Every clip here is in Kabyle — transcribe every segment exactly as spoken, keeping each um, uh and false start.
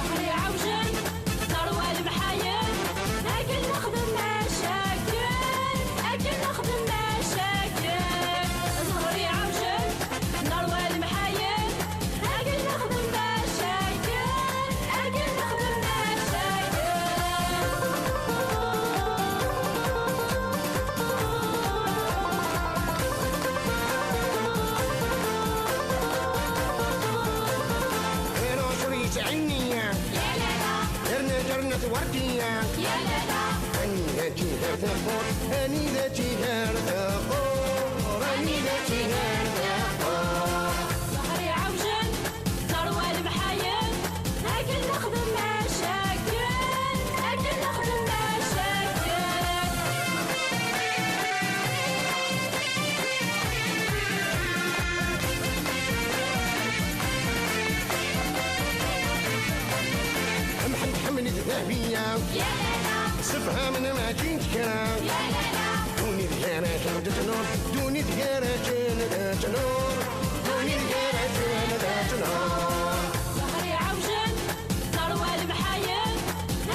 Ẓhri ɛawjen, ẓerwa lemḥayen, akken nexdem acakken, akken nexdem acakken. Ẓhri ɛawjen, ẓerwa lemḥayen, akken nexdem acakken, akken nexdem acakken. Ɣir ucur yesɛi nniya. Yerna terna twerdiya. Anida tt-iger taqburt, anida tt-iger taqburt, anida tt-iger taqburt. Ẓhri ɛawjen, ẓerwa lemḥayen, akken nexdem acakken, akken nexdem acakken. Mḥend ḥemmel d Dahbiya. Sefhamen mačči d kra. Duni d gar-asen d ttnur, duni d gar-asen d ttnur, duni d gar-asen d ttnur. Ẓhri ɛawjen, ẓerwa lemḥayen,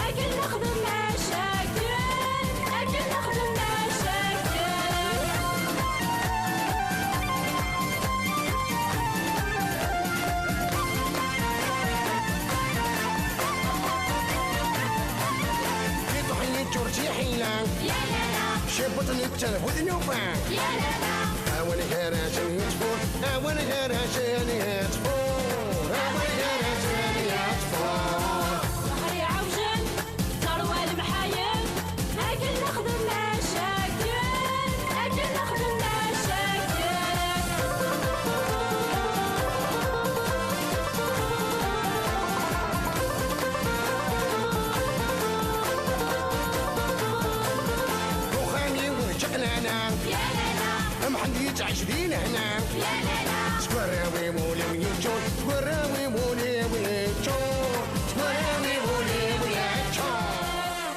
akken nexdem acakken, akken nexdem acakken. Iṭuḥ yeččur d tiḥila. Cibuṭ netta bu tnufa. Awal gar-asen yettfur, awal gar-asen yettfur, awal gar-asen yettfur. Ẓhri ɛawjen, ẓerwa lemḥayen, akken nexdem acakken, akken nexdem acakken. Uxxam-iw d čaqlala. Mḥend yettɛic di lehna. Seg warraw-iw ul-iw yeččur, seg warraw-iw ul-iw yeččur, seg warraw-iw ul-iw yeččur.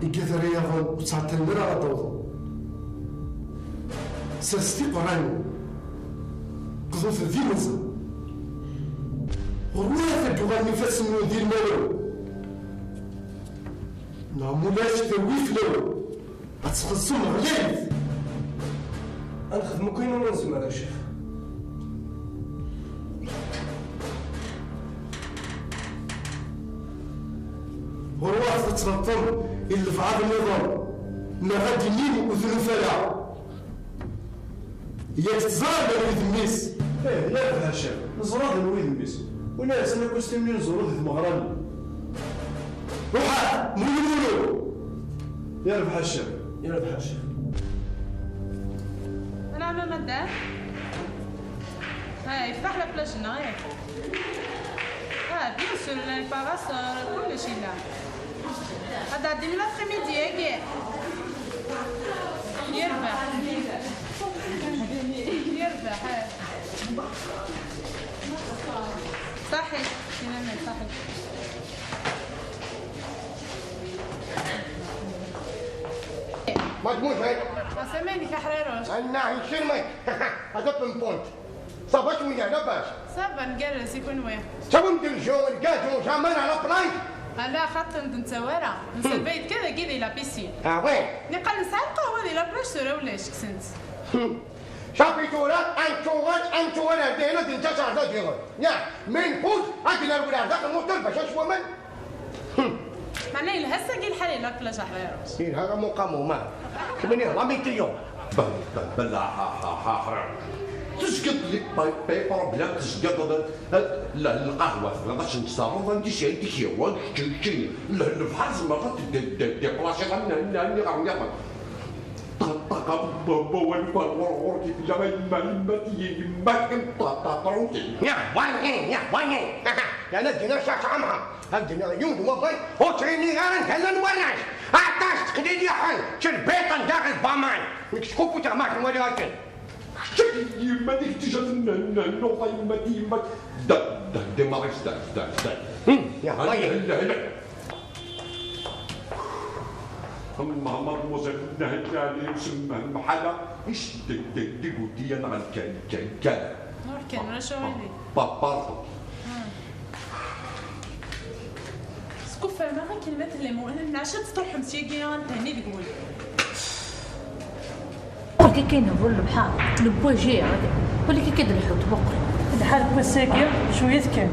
Igatari yaḍen ur ttɛeṭṭilen ara ad d-awḍen. Serset iqerran-nwen, qḍut-d d imenza. Ɣur-wat ad d-uɣalen ifassen-nwen d ilmawen. Neɣ mulac terwi fell-awen. Ad txellṣem ɣlayet. Ad nexdem akk ayen umi nezmer, a ccix. Ɣur-wat ad tneṭṭem i lebɛaḍ nniḍen, neɣ ad d-inim ur tnuf ara. Yak teẓram d wid mmi-s. Ih, ya Rbeḥ Ccix, neẓra d wid mmi-s. Win iɛezzan akk s timmi n ẓuru di tmeɣra-nni. Ruḥ-at, mulu mulu. Ya Rbeḥ Ccix, ya Rbeḥ Ccix. Voilà, ma madame. Ah, yefreḥ la plage-nneɣ, yak. Ah, bien sûr, la parasol, kullec yella. Ad tɛeddim l'après-midi-agi. Yerbeḥ. Yerbeḥ, ah. Saḥit, finalement, saḥit. Mademoiselle. Asamen-ik aḥriruc. Annahi, c'est moi. Ad pinpoint. Ça va, tu es là-bas? Ça va, ngerrez, i kunwi? Tawim-d lǧu, lgazu, jamais à la plage. Ala, xaṭi, ur d-nettawi ara. Nserba-yi-d kan dagi di la piscine. Ah ouais? Niqal nesɛa lqahwa di la plage, tura ulac, kksen-tt. Hmm. Safi tura, ad nettuɣal, ad nettuɣal ar dihna, d netta s ar da diɣen. Ya, ma nfud, ad d-nerwel ar daxel muṭel bac ad s waman. Hmm. Meɛna yelha ass-agi lḥal, yella plage aḥriruc. Yelha am uqamum, ah. Kemmini la météo. Bella, ha, ha, ha, ha. Tezgiḍ li, pa, pa, problème, tezgiḍ, eh, la, lqahwa, tebɣiḍ ad s-n-tesserreḍ, anda i s-, anda i s-yehwa, kečči, kečči. Le, lebḥer tzemreḍ ad t-, d, d, d, déplaciḍ, am, am, am, am, am, Ṭaṭaqa, baba, wali, ɣur, ɣur, ɣur, di tella, a yemma, yemma, yemma, yemma, ṭaṭaṭa, ṭaṭaṭa. Yehwa-yi, yehwa-yi. Yerna ddin-as ccamɛa. Ad d-iniɣ yiwen n wawal, ur ttɣimi ara anda llan warrac. Aṭas teqliliḥen, ttcerbiṭen daɣ lbaman. Nekk skupu teɣmert n wali akken. Yemma-k déjà tennuḍ a yemma-k, yemma-k. Da, da, démarre, da, da, da. Hmm, ya, hadi, hadi, hadi. Mama, mademoiselle, nehdi ali, msemmeh, mḥala, iceddeg, deg, deg, udiya, neɣ kan, kan, kan. Ur kan, ulac aɣilif. Pa, pardon. Skuffer, ma akken ma tellam, nɛac ad tṛuḥem syagi, ad nhenni deg wul. Ur kikkin bu lebḥer, le bois géant, wala kikkin d lḥut, muqel. Lḥal n wass-agi, cwiyat kan.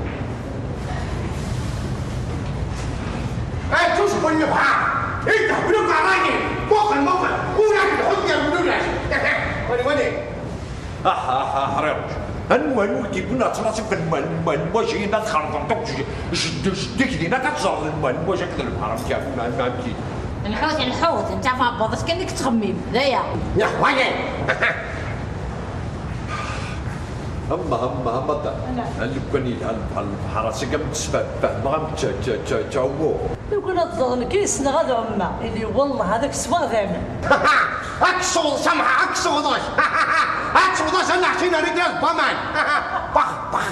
Atus bu lebḥer, i tehbel akk ṛṛay-nni, muqel, muqel, ula d lḥut yerwel ulac. Wali, wali. Ah, ah, ah, ḥriruc. Anwa, anwa i d-yewwin ad tṛaṣif lmal, lmal, lmal, waci, ad xerḍent akk j-, j-, jeddik dinna, ad teẓreḍ lmal, lmal, waci akked lebḥer, amek, amek, amek, amek. Lḥut, lḥut, netta ɣef ɛebbuḍ-is kan i yettxemmim, d aya. Yeḥwa-yi. Amma, amma, amma da. Ala. Lukan yelha lebḥer, lebḥer, ass-agi am d-sfehmeɣ, am tt-, tt-, tt-, ttɛummuɣ. Lukan ad ẓreɣ nekk ssneɣ ad ɛummeɣ. Ili wellah ad ak-sweɣ d aman. Ad k-sewḍeɣ, Samḥa, ad k-sewḍeɣ. Ad k-sewḍeɣ, ad neɛci nerra-d waman. Pax, pax.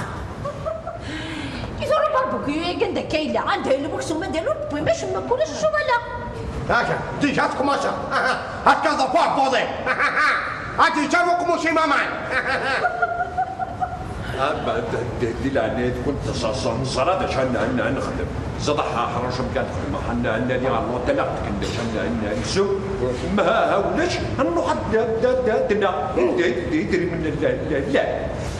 I tura barbecue-agi anda akka yella? Anda yella weksum? Anda yella? Ur tewwim acemma, ulac acu wala. Aka, déjà tkumaṣa. Ad tkaẓeḍ ɣef uɛebbuḍ-im. Ad d-yettaru uqmus-im aman. Ah, bah, d, d, di leɛnaya-tkent, ẓ-, ẓ-, neẓra d acu ad n-, n-, nexdem. Ẓeḍ, ah, ḥrac amek ad xedmeɣ, ad n-, ad nali ɣer l'hôtel, ad ɣ-d-kken d acu ad n-, n-, nsew. Ma ha, ha ulac, ad nruḥ ad d, d, d, d, d, d, d, idrimen n, n, n, n,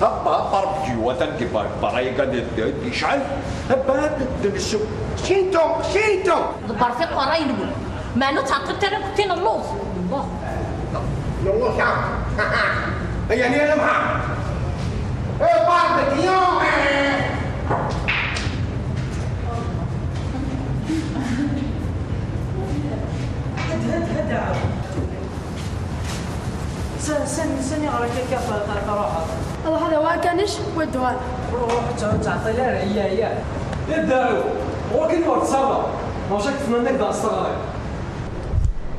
ha, ha, barbecue, atan di bar-, berra-yagi ad d, d, d, yecɛel, ha, bah, d, d, nsew. Sinto, sinto. Ḍebbret iqerray-nwen. Meɛna ur ttɛeṭṭilet ara, kutin n lluẓ. Lluẓ. Lluẓ, ha. Ay, ani ara mha. Eh, parte, tio, eh. هد، هد، هد عاود. س-، سن-، سن يغرك كيف تروح. الله هذا واكنش ودوان. روح، روح، تعطي لها، هي، هي. يا دارو، ولكن ورد صبر. واش راك تتمنى كذا الصغار؟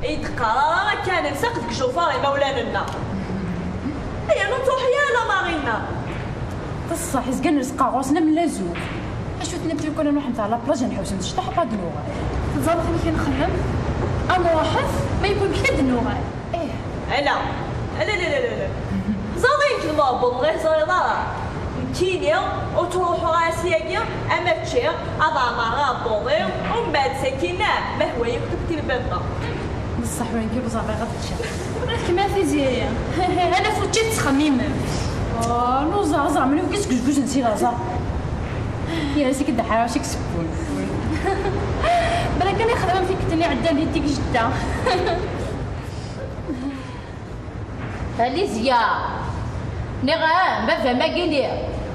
Ay d-qqar ara kan, nsaq deg Jufar imawlan-nneɣ. Ay, ur nettruḥ ara la Marina. D ṣṣeḥ, izgan rezq ɣur-sen am lazuq. Acu tenna-d lukan ad nruḥ nteɣ la plage, ad nḥewsen cṭeḥ, ad nuɣal. Teẓramt amek i nxemmem? Ad nruḥet, ma yewwi-k ad nuɣal. Ih. Ala, ala, ala, ala, ala. Ẓer ayen k-d-mɛebbuḍ, ur ẓriḍ ara. Nekkini ur ttruḥuɣ ara syagi ama ččiɣ, ad ɛemreɣ aɛebbuḍ-iw, umbeɛd sakin, ah, ma hwa-yak tukkti n baba. Beṣṣeḥ win kan ur ẓriɣ ad ččiɣ. Ula d kemm a Tiziri. Ala f učči tettxemmimem. Oh, nuẓeɣ, ẓer mliḥ, gis guzguzen si laẓer. Yal ass i k-d-ḥrac i k-sewwen. Bala kan ixdem am tikkelt-nni iɛeddan di Tigjedda. Alizya! Nniɣ-am, baba-m-agi-nni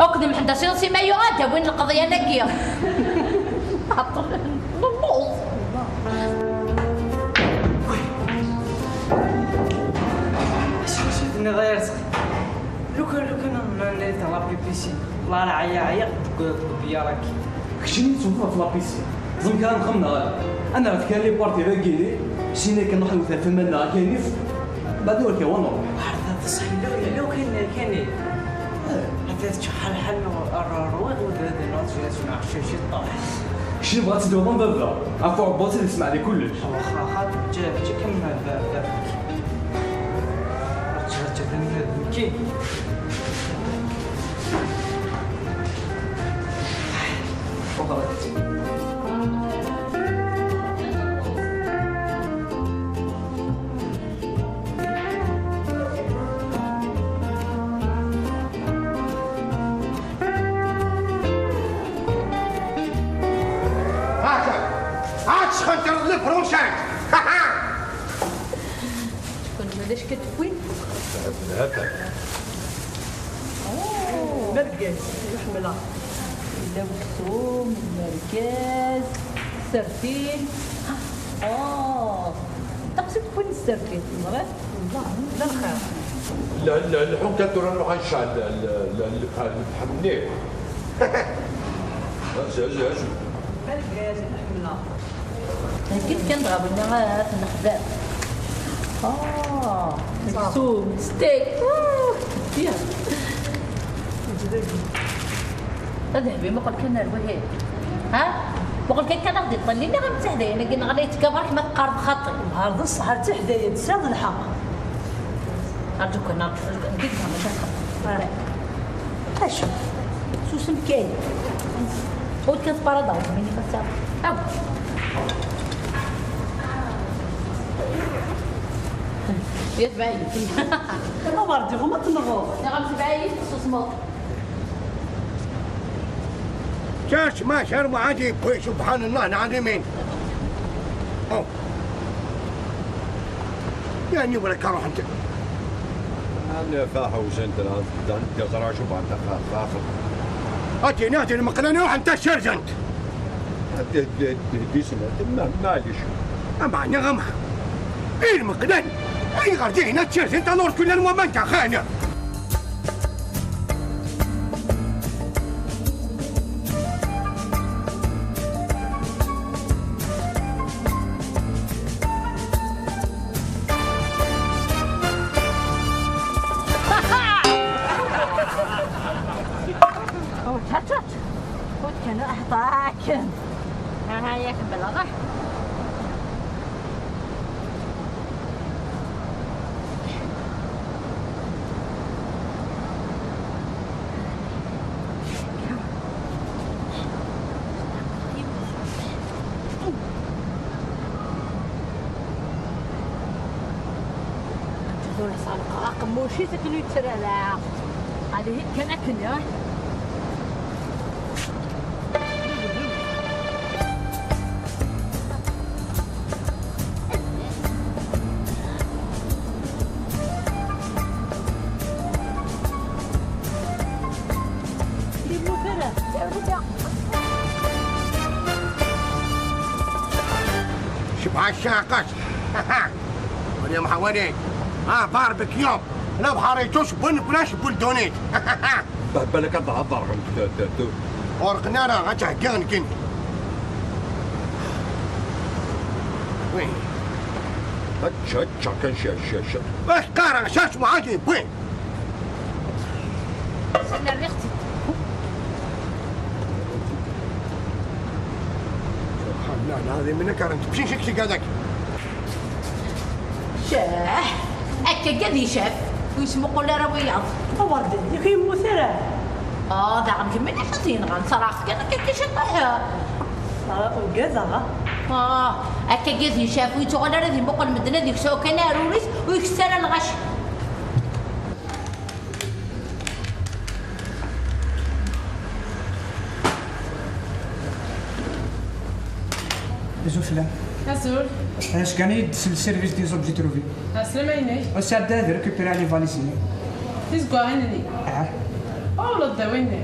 akked Mḥend Aṣilsi ma yuɣ ad d-awin lqeḍyan-agi. Ɛeṭṭlen, lelluẓ. Acu, acu tenniḍ ay Arezqi? Lukan, lukan ad nɛelli ɣer la piscine. Wallah, ɛyiɣ, ɛyiɣ deg, deg ubiyaṛ-agi. Keččini tewwḍeḍ ɣef la piscine. Ẓem kra nxemmem neɣ ala. Ad nerret kra les parties dagi-ni, syin akken nruḥ ad nwet afilm-nneɣ akanif, mbeɛd ur k-awen nruḥ. Ɛerḍ ad ṣṣeḥ, yella, yella ukan, kan. Eh. Ata teččeḥ ḥal ḥal n rruwiḍ, u d, d, d, Kečč yebɣa ad tt-id-waḍen baba, ɣef uɛebbuḍ ad ismeɛli kullec. Waxa, waxa, ǧǧa, ǧǧa kan ma ba-, ba-, ǧǧa, ǧǧa kan ma nekki. Waxa. هاكا، هاك شخنتر لي بروشان. تكون مالاش كتكوين؟ هذا. أوه. مرقاز، يحملها. إلا مكتوم، مرقاز، سردين. آه. تقصد تكون السردين، مرات؟ والله، لا خير. لا، لا، الحوت tura nruḥ ad ncaɛel l-, l-, l-, lefḥem-nni. Azu, azu, azu. Kif kan dɣa winna ad t-nexdem. Ah, aksum, steak. Ah. Ad hbi, muqel kan ar wahil. Ha? Muqel kan kan ad d-iṭṭalli, neɣ am teḥdayin-agi, neɣ la yettkabar kemm ad teqqareḍ xaṭi. Ar d ṣṣeḥ, ar d tiḥdayin, tesɛiḍ lḥeqq. Arǧu kan, arǧu, arǧu, arǧu, arǧu. Acu? Susem kan. Ur kan tparaḍ, arǧu, mini ma tesɛiḍ. Aw. Yatbaɛi. Amer diɣen ad tenɣeḍ. Neɣ am tbaɛi, tessusmeḍ. Cac ma car muɛadi bwi subḥan Allah lɛaḍimin. Oh. Yani wala ka ruḥent. Ana faḥa usant la dan da zra subḥan ta xaxax. Ati nadi lmeqlan ruḥent ta serjent. Disna, ma, maɛlic. Ameɛna, ama. I lmeqlan, ayɣer dihin ad tt-irzin tanurt kul anwa ma nta xana? Oh, cha-cha. Ur tkanu aḥeṭ akken. Aha, yak bela, ṛuḥ. Aqemmuc-is akken ur yettralaɣ. Ad ihi kan akken, ya. Yemmut ara. Cebḥa caqas. Wali mḥawali. Ah, barbecue. La bḥaritu cewwen kulac buldunit. Ba-, balak ad d-, ad d-ḍerɣen d-, d-, d-, ur qqen ara, ad tt-heggiɣ nekkini. Wi. Ečč, ečč, kan ca, ca, ca. Qqareɣ cac muɛadi, wi. Sella rriɣ-tt-id. Subḥan Allah lɛaḍim, nekren tebcincik seg hadaak. Cah! Akka ad icaf, ur yesmuqul ara wiyaḍ. Awer d yak yemmut ara. Ah, daɣen kemmini ad t-yenɣan, ṣerɛeɣ-t kan akka kan ciṭuḥ. Ah, ugadeɣ. Ah, akka ad icaf, ur yettuɣal ara ad imuqel medden ad ikes kan arur-is, ur ikes ara lɣaci. Azul fell-am. Azul. Eh, sgan-iyi-d s le service des objets trouvés. Ɛeslama-inek. Sɛedda ad récupérer les valises-nni. Tizeggaɣin-nni. Ah. Oh, la d-awin-nni.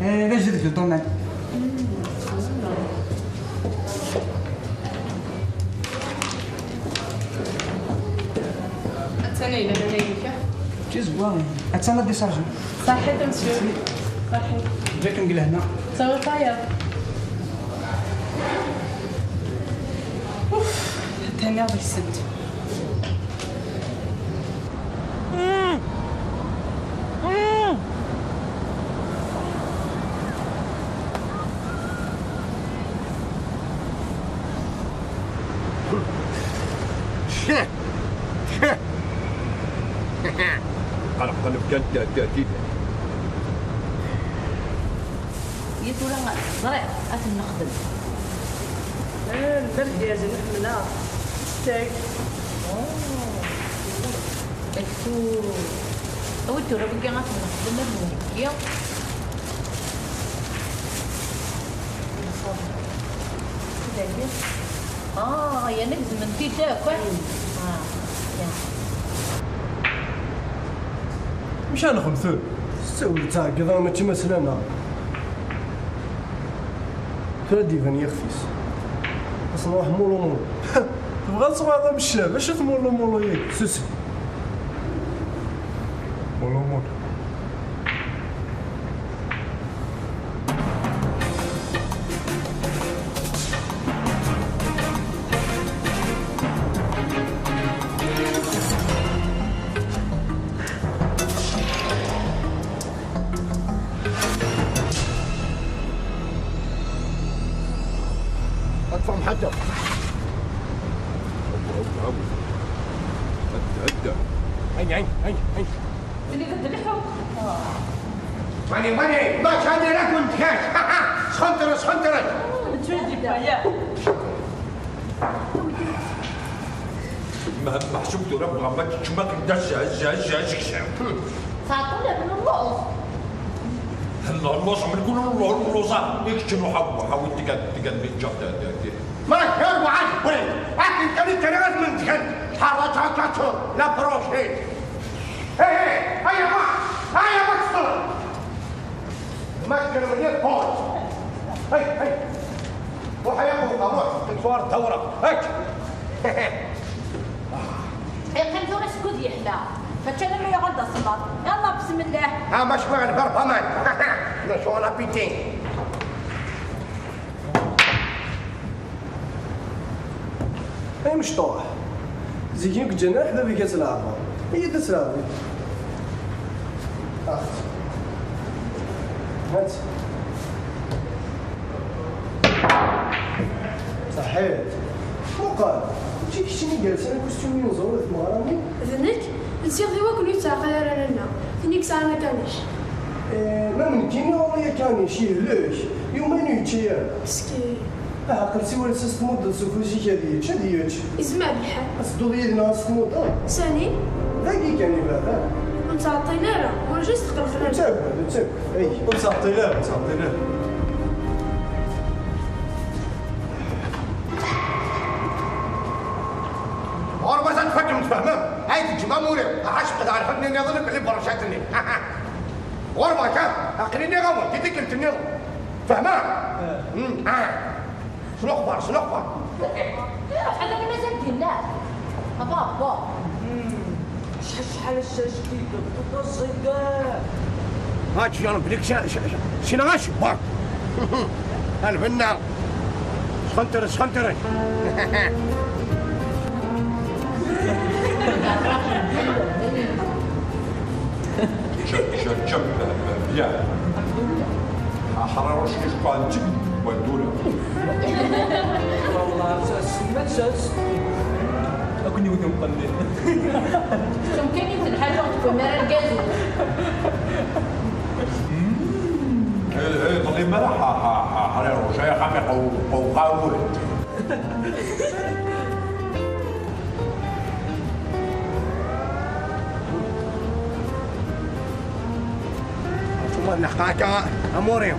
Eh, d ajdid deg le domaine. Attan ayla-nni. Tizeggaɣin. Attan la décharger. Saḥit a monsieur. Saḥit. Ǧaken deg lehna. Ttawi tayeḍ. Uf, taniḍ deg-sent. Qal qal kan ta ta ti. Yya tura ẓriɣ ad ten-nexdem. Ah, lberǧ yerzen ḥemmleɣ. Tag. Oh. Aksum. Awi tura wigi ad ten-nexdem ad nheggi. Dagi. Ah, yerna gezmen-t-id akk, ah? Ah, ya. Amek ara nexdem tura? Ssawel ttɛeggiḍ-aɣ mačči ma slan-aɣ. Tura ad d-iban yixef-is. Ad s-nruḥ mulu mulu. Tebɣa ad tuɣaleḍ am ccab, acu-t mulu mulu-agi? Susem. Mulu mulu. Mani, mani, ma kani la kunt kac. Sxentere, sxentere. Meḥsub tura bɣam ad teččem akken d azekcam. Tɛeṭṭel am lluẓ. Lluẓ, melkul lluẓ-a i kečč, ruḥ awi, awi tigad, tigad mi ǧǧeɣ. Ma kra waḥed win akken kan i ttariɣ ad mendgen. Ḥerrat akka ttur la prochaine. Hey, hey, aya ma, aya ma tessneḍ. Ma tkellem lli tfawet. Hey, hey. Ruḥ ay aqewqa, ruḥ. Tentwar dawra. Hey. Iqqim tura skud yeḥla. Mačči alamma yuɣal d asemmaḍ. Yalla, bismillah. Ah, ma cwiɣ lberbaman. Maca la piti. Ay mecṭuḥ, zik i k-ǧǧan ara ḥbab-ik ad tleɛbeḍ. Iyya-d ad tleɛbeḍ. Ax. Hat. Saḥit. Muqel, mačči keččini i yersan akustum n uẓru di tmeɣra-nni? D nekk, nsiɣ di wakken ur yettɛaqal ara nanna, tin i yesɛan akanic. Eh, ma d nekkini ɣur-i akanic, yehlek, yuman ur yečči ara. Meskin. Aɛqel, siwel-as ad s-tmuddeḍ s ufus-ik ad yečč, ad yečč. Yezmer lḥal. Ad tedduḍ yid-neɣ ad s-tmuddeḍ? Sani? Dagi kan, iberdan. Ur nettɛeṭṭil ara, werǧin s-tqelqen ara. Ur ttagad, ur ttagad. Ay. Ur nettɛeṭṭil ara, ur nettɛeṭṭil ara. Ɣur-m ad tfakem, tfehmem? Ay teǧǧem amur-iw, ḥaca qqdeɣ lḥedd-nni nniḍen belli berrcat-nni. Ɣur-m akka, aql-i nniɣ-awen, di tikkelt nniḍen. Fehmem? Ah. Mm, ah. Snuxfer, snuxfer. Ruḥ, ala mazal dinna. Aba, aba. Acḥal, acḥal ass-a jdid, d aẓidan. Hati ya Rabbi, lek sin ɣac, bar. Lbenna. Sxentere, sxentere. Ǧǧem, ǧǧem, ǧǧem, bla. Aḥrar ucnijbal ǧem, wadura. Wallah, s-, s-, s-, ad ken-iwet umqelli. Tum kan i telḥa tuɣ tewwim ara lgazu. Eh, eh, ḍelli mara ḥa-, ḥa-, ḥa-, ḥriruc, ay axxam iqew-, qewqawen. Tumar neḥqaka amuri.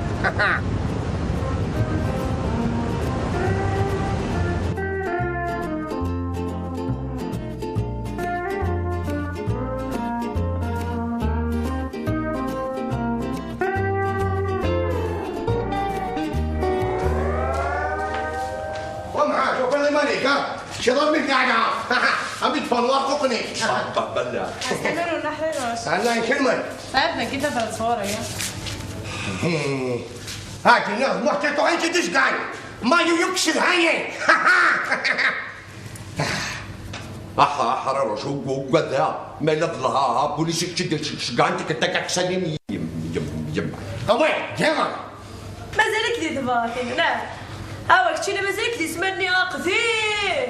Wamɛa, tufiḍ iman-ik, ha? Kečč d armi d-yeɛna. Am i d-ffɣen warquqen-ik. Ṭṭabala. Astamer ur naḥriṛ. Ɛla ikelmen. Saɛid dagi tabrat sɣur-i. Ha, dinna, muḥtiṭ uɣin-tt-id icegɛen. Ma yuyuk cedhayen. Aḥ, aḥ, aḥriruc, ugada. Ma yella d lha, ha, bulis kečč-id cegɛen-t-id akka ḥsanin yim, yim, yim. Awi, ǧiɣen. Mazal-ik di tebṛatin, neɣ? Awa, keččini mazal-ik di zzman-nni aqdim.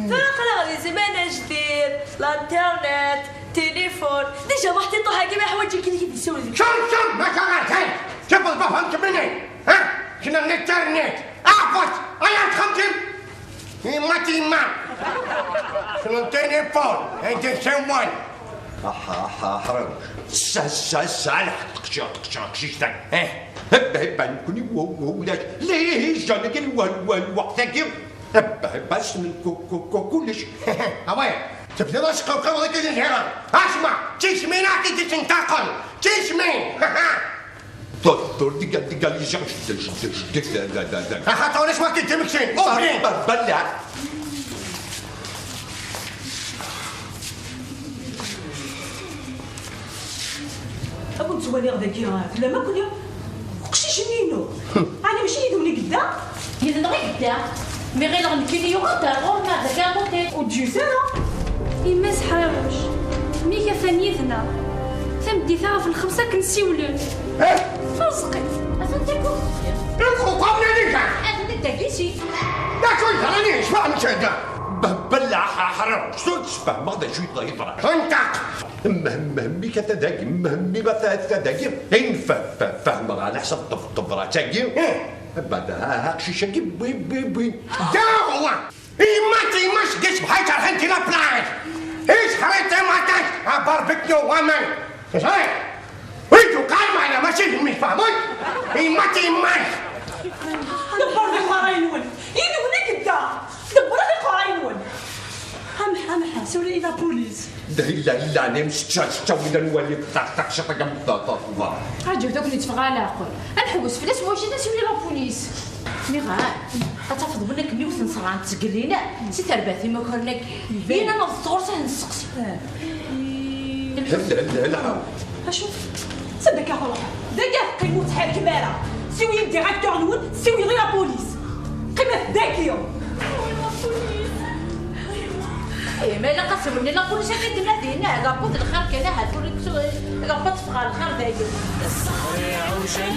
Tura aql-aɣ di zzman ajdid, l'internet, téléphone. Déjà, muḥtiṭ-agi ma yeḥwaǧ-ik ad k-id-yessiwel. Cam, cam, ma tt-ɣer kan. Kif ḍbaf am kemmini. Ha? Kna l'internet. Aɛfet, ay ar texxamt-im. Yemma-tt yemma. Kna téléphone, ay d-yessawal. Aḥ, aḥ, aḥ, aḥriruc. Ssa, ssa, ssa, lḥeqq, teqciɣ, teqciɣ, teqcict-a. Eh, hebba, hebba, nekkni, wa, wa, ulac. Lih, ijjan-agi, wa, wa, lweqt-agi. Hebba, hebba, ssnen ku-, ku-, ku-, kullec. Away, tebdiḍ asqewqiw-agi di lhiran. Asma, d tismin ad k-id-ittentaqen. D tismin. Dur, dur, deg, deg, yejja, jde, jde, jde, da, da, da, da. Axaṭer ulac ma k-id-imektin. Ubrin. Ba-, ba-, bella. Ad ken-ttwaliɣ dagi, tellam akk-nni. Uqcic-nni-inu. Ɛni mačči yid-wen i yedda? Yid-neɣ i yedda. Mi ɣileɣ nekkini yuɣal-d ar ɣur-neɣ dagi amuṭi. Ur d-yusi ara. Yemma-s ḥriruc, mi k-afan yid-neɣ. Tameddit-a ɣef lxemsa ad k-nsiwlen. Eh? Ur ẓqi. Atan takkubt. Lxuṭa-nni kan. Atan dagi si. D acu yeḍran i yecfan cedda? Belleɛ aḥrir, ur d-sfehmeɣ d acu i yeḍran. Ntaq! Mhem, mhem-ik ata dagi, mhem-i ata dagi. Ayen fe-, fe-, fehmeɣ ɛla ḥsab teb-, tebrat-agi. Ih. Bada, ha, ha, aqcic-agi, win, win, win. Daɣ wa! Yemma-t, yemma-t, deg ṣṣbeḥ i terḥen di la plage. Isḥer-itt imaṭac, a barbecue waman. Ẓriɣ. Wid uqal meɛna mačči d mmi tfehmeḍ? Yemma-t, yemma-t. Ḍebbret iqerray-nwen. Inwen i yedda. Ḍebbret iqerray-nwen. Amḥ, amḥ, siwel i la police. D illa, illa, nem s-, s-, s-, wid ad nwali taqciṭ-agi am ta, ta, ta. Aǧew, d akken yetteffeɣ ara leɛqel. Ad nḥewwes fell-as, mačči d asiwel i la police. Nniɣ-am, ad tafeḍ win akken yiwet n ṣṣerɛa n tzeglin si terbaɛt imakaren-agi. Yella neɣ d tɣursa ad nesteqsi. Lḥa, lḥa. Acu? Sadda akka truḥ. Dagi ad teqqim ur ttḥerkim ara. Siwel i directeur-nwen, siwel i la police. Qqimet dagi. Eh, ma ilaq ad siwlen i la police, ad d-nadin, ah, la police d lxir kan, ahat ur iksu-, la police teffeɣ ɣer lxir dagi. Ẓẓher iɛewjen,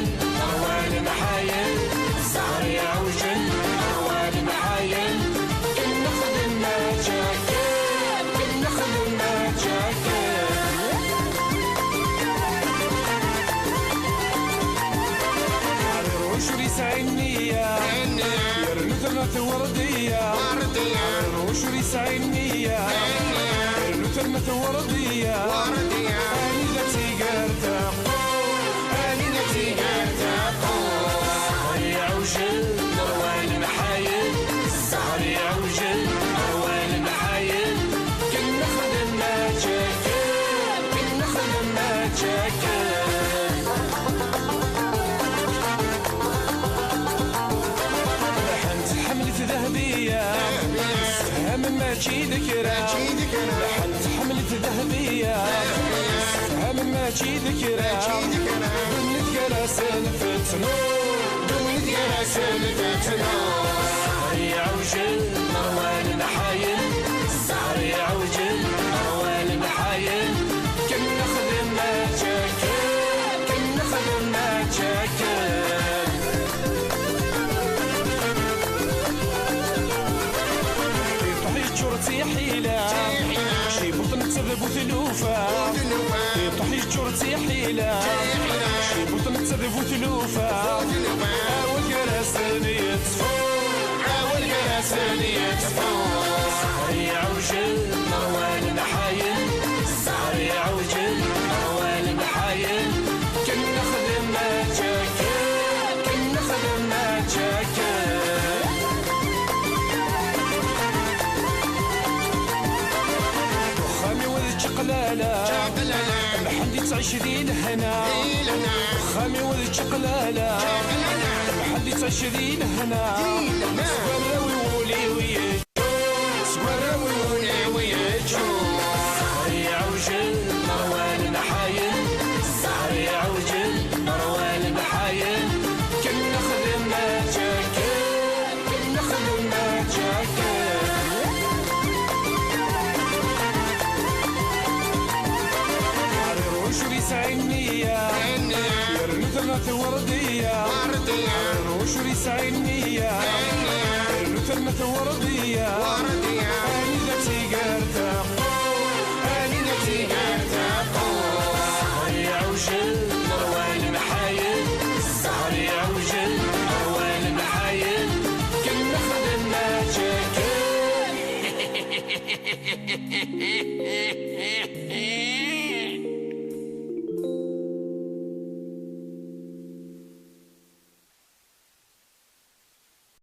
ṛwan mḥayen, ẓẓher iɛewjen, ṛwan mḥayen, ken nexdem akken, ken nexdem akken. Ɛriruc ur yesɛi nniya, yernu terna tewreḍ-iyi. Ɛriruc ur yesɛi nniya, yernu terna tewreḍ-iyi. Anida tigert teqqur, anida tigert teqqur. Ẓẓher iɛewjen, ṛwan mḥayen, ẓẓher iɛewjen, ṛwan mḥayen, ken nexdem akken, ken nexdem akken. Lḥan tḥemmel-it Dahbiya, tefhem mačči d kra. Lḥan tḥemmel-it Dahbiya, tefhem mačči d kra. Ddunit gar-asen tettnur, ddunit gar-asen tettnur. Ẓẓher iɛewjen, ṛwan mḥayen, ẓẓher iɛewjen, ṛwan mḥayen, ken nexdem akken, ken nexdem akken. Iṭuḥ yeččur d tiḥila, cibuṭ netta d bu tlufa. Iṭuḥ yeččur d tiḥila, cibuṭ netta d bu tlufa. Awal gar-asen yettfu, awal gar-asen yettfu. Ẓẓher iɛewjen, ṛwan mḥayen, ẓẓher iɛewjen, ṛwan mḥayen, ken nexdem akken, ken nexdem akken. Uxxam-iw d čaqlala, Mḥend yettɛic di lehna. Uxxam-iw d čaqlala, Mḥend yettɛic di lehna. S warraw-iw ul-iw yeǧǧu, s warraw-iw ul-iw yeǧǧu. Ẓẓher iɛewjen, ṛwan mḥayen, ẓẓher iɛewjen, ṛwan mḥayen, ken nexdem akken, ken nexdem akken. Ɛriruc ur yesɛi nniya, yernu terna tewreḍ-iyi. Ɛriruc ur yesɛi nniya, yernu terna tewreḍ-iyi. Anida tigert teqqur, anida tigert teqqur. Ẓẓher iɛewjen,